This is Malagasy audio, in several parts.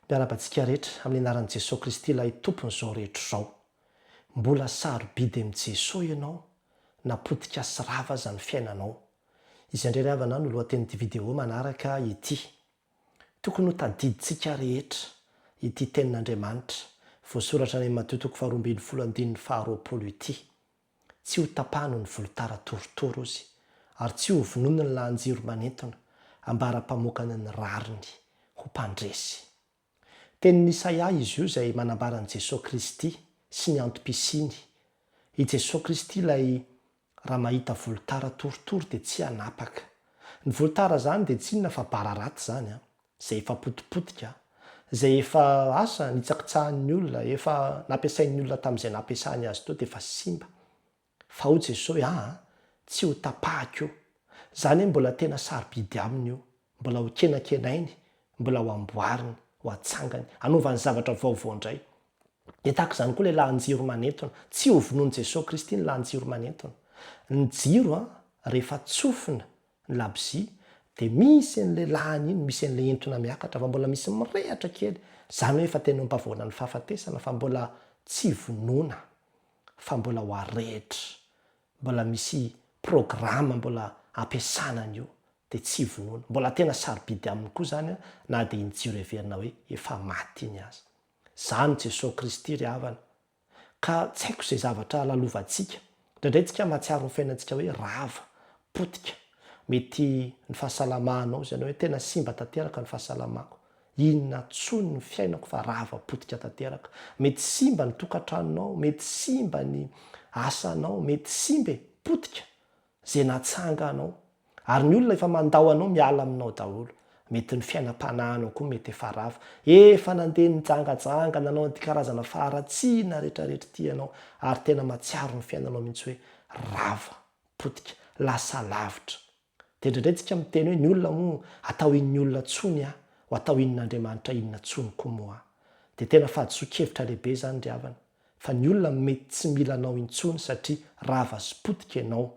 Miarahaba antsika rehetra amin'ny anaran'i Jesoa Kristy ilay Tompon'izao rehetra izao. Mbola sarobidy amin'i Jesoa ianao na potika sy rava aza ny fiainanao. Izay indray ry havana no lohatenin'ity vidéo manaraka ity. Tokony ho tadidintsika rehetra ity tenin'Andriamanitra voasoratra any amin'ny Matio toko faharoa ambinifolo andininy faharoapolo ity. Tsy ho tapahany ny volotara torotoro izy, ary tsy ho vonoiny ny lahan-jiro manintona, ambara-pamokany ny rariny ho mpandresy. Tenin'i Isaia izy io izay manambara an'i Jesoa Kristy sy ny antom-pisiany. I Jesoa Kristy ilay raha mahita volotara torotoro dia tsy hanapaka. Ny volotara izany dia tsy inona fa bararaty izany an, izay efa potipotika, izay efa asa nitsakitsahan'ny olona, efa nampiasain'ny olona tamin'izay nampiasany azy teo dia efa simba. Fa hoy Jesoa hoe aa, tsy ho tapahako io. Izany hoe mbola tena sarobidy aminy io, mbola ho kenakenainy, mbola ho amboariny, ho atsangany, hanaovany zavatra vaovao indray. Dia tahaka izany koa ilay lahan-jiro manentona. Tsy ho vonoin'i Jesoa Kristy ny lahan-jiro manentona. Ny jiro an, rehefa tsofina ny labozia dia misy an'ilay lahany iny, misy an'ilay entona miakatra fa mbola misy mirehatra kely. Izany hoe efa tena eo am-pavoana ny fahafatesana fa mbola tsy vonoina fa mbola ho arehitra. Mbola misy programa mbola ampiasana an'io dia tsy vonoina. Mbola tena sarobidy aminy koa izany na dia iny jiro heverina hoe efa maty iny aza. Zany Jesoa Kristy ry havana. Ka tsy haiko izay zavatra lalovantsika. Indraindray tsika mahatsiaro ny fiainantsika hoe rava, potika. Mety ny fahasalamanao izany hoe tena simba tanteraka ny fahasalamako. Inona intsony ny fiainako fa rava, potika tanteraka. Mety simba ny tokantranonao, mety simba ny asanao, mety simba e, potika. Izay natsanga anao. Ary ny olona efa mandao anao miala aminao daholo. Mety ny fiainam-panahinao koa mety efa rava. Efa nandeha nijangajanga nanao an'ity karazana faharatsiana retraretra ity ianao ary tena matsiaro ny fiainanao mihitsy hoe rava, potika, lasa lavitra. Dia indraindray tsika miteny hoe ny olona moa atao inona olona tsony aho, ho atao inona Andriamanitra inona tsony koa moa aho. Dia tena fahadisoan-kevitra lehibe izany ry havana. Fa ny olona mety tsy mila anao intsony satria rava sy potika ianao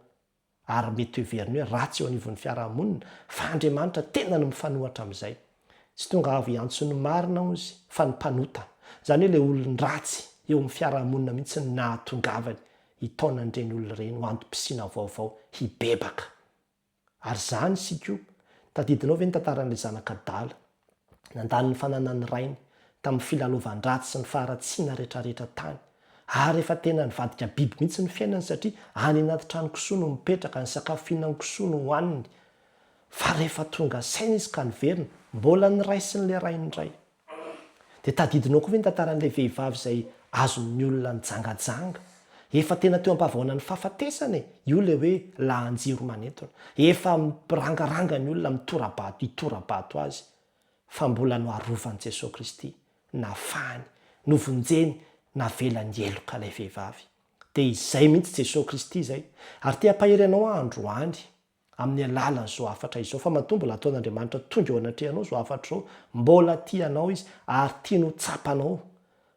ary mety hoheveriny hoe ratsy eo anivon'ny fiarahamonina fa Andriamanitra tena no mifanohatra amin'izay. Tsy tonga avy hiantso ny marina ozy fa ny mpanota. Izany hoe ilay olon-dratsy eo amin'ny fiarahamonina mihitsy no nahatongavany hitaona an'ireny olona ireny ho antom-pisiana vaovao hibebaka. Ary izany isika io. Tadidinao ve ny tantaran'ilay zanaka adala? Nandany ny fananan'ny rainy tamin'ny filalaovan-dratsy sy ny faharatsiana rehetrarehetra tany. Ary efa tena nivadika biby mihitsy ny fiainany satria any anaty tranon-kisoa no mipetraka, ny sakafo fihinan-kisoa no hohaniny. Fa rehefa tonga saina izy ka niverina, mbola niraisin'ilay rainy indray. Dia tadidinao koa ve ny tantaran'ilay vehivavy izay azon'ny olona nijangajanga? Efa tena teo am-pahavaonan'ny fahafatesana e! Io ilay hoe lahan-jiro manentona. Efa mirangaranga ny olona mitora-bato, hitora-bato azy. Fa mbola noarovan'i Jesoa Kristy, nafahany, novonjeny, navelany heloka ilay vehivavy. Dia izay mihitsy Jesoa Kristy izay. Ary te hampahery anao aho androany. amin'ny alalan'izao hafatra izao fa matoa mbola ataon'Andriamanitra tonga eo anatrehanao izao hafatra izao, mbola tia anao Izy ary tiany ho tsapanao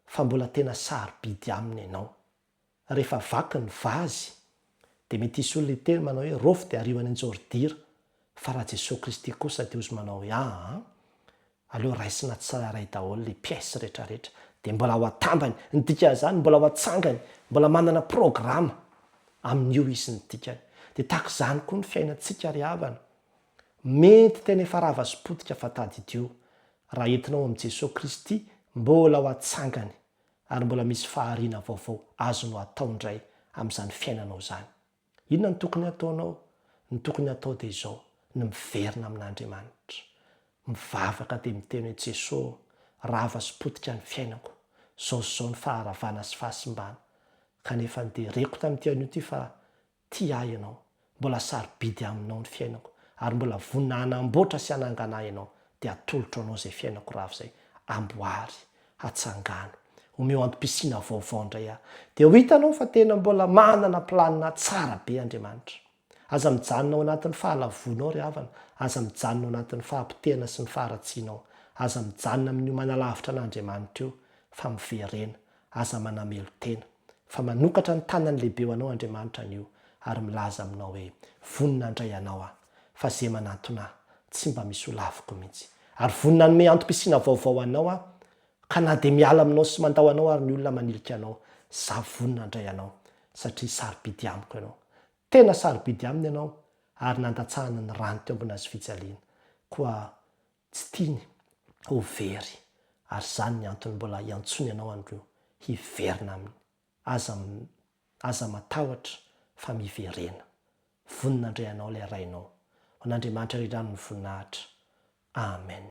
fa mbola tena sarobidy aminy ianao. Rehefa vaky ny vazy dia mety hisy olona hiteny manao hoe rofy dia ario any an-jaoridira fa raha Jesoa Kristy kosa dia hozy manao hoe aa Aleo raisina tsirairay daholo le pièce retraretra de mbola ho atambany, ny dikan'izany mbola ho atsangany, mbola manana programa amin'io izy ny dikany. De tahaka izany koa ny fiainantsika ry havana. Mety tena efa rava sy potika fa tadidio, raha entinao amin'i Jesoa Kristy mbola ho atsangany ary mbola misy fahariana vaovao azonao atao indray amin'izany fiainanao izany. Inona no tokony hataonao? Ny tokony hatao dia izao, ny miverina amin'Andriamanitra. Mivavaka dia miteny hoe, Jeso ô, rava sy potika ny fiainako. Izao sy izao ny faharavana sy fahasimbana. Kanefa dia reko tamin'ity anio ity fa tia ahy Ianao. Mbola sarobidy Aminao ny fiainako. Ary mbola vonona hanamboatra sy hanangana ahy Ianao. Dia atolotro Anao izay fiainako rava izay. Amboary. Atsangano. Omeo antom-pisiana vaovao indray aho. Dia ho hitanao fa tena mbola manana planina tsara be Andriamanitra. Aza mijanona ao anatin'ny fahalavoanao ry havana, aza mijanona ao anatin'ny fahapotehana sy ny faharatsianao. Aza mijanona amin'io manalavitra an'Andriamanitra io, fa miverena. Aza manamelo-tena. Fa manokatra ny tanany lehibe ho anao Andriamanitra anio ary milaza aminao hoe, Vonona handray anao aho, fa ze manantona ahy, tsy mba misy ho laviko mihitsy. Ary vonona hanome antom-pisiana vaovao anao aho. Ka na dia miala aminao sy mandao anao ary ny olona manilika anao, za vonona handray anao, satria sarobidy amiko ianao. Tena sarobidy aminy ianao, ary nandatsahany ny rany teo ambony hazofijaliana. Koa tsy tiany ho very, ary izany ny antony mbola iantsoany anao anio hiverina aminy. Aza aza matahotra fa miverena. Vonona handray anao ilay Rainao. Ho an'Andriamanitra irery ihany ny voninahitra. Amen.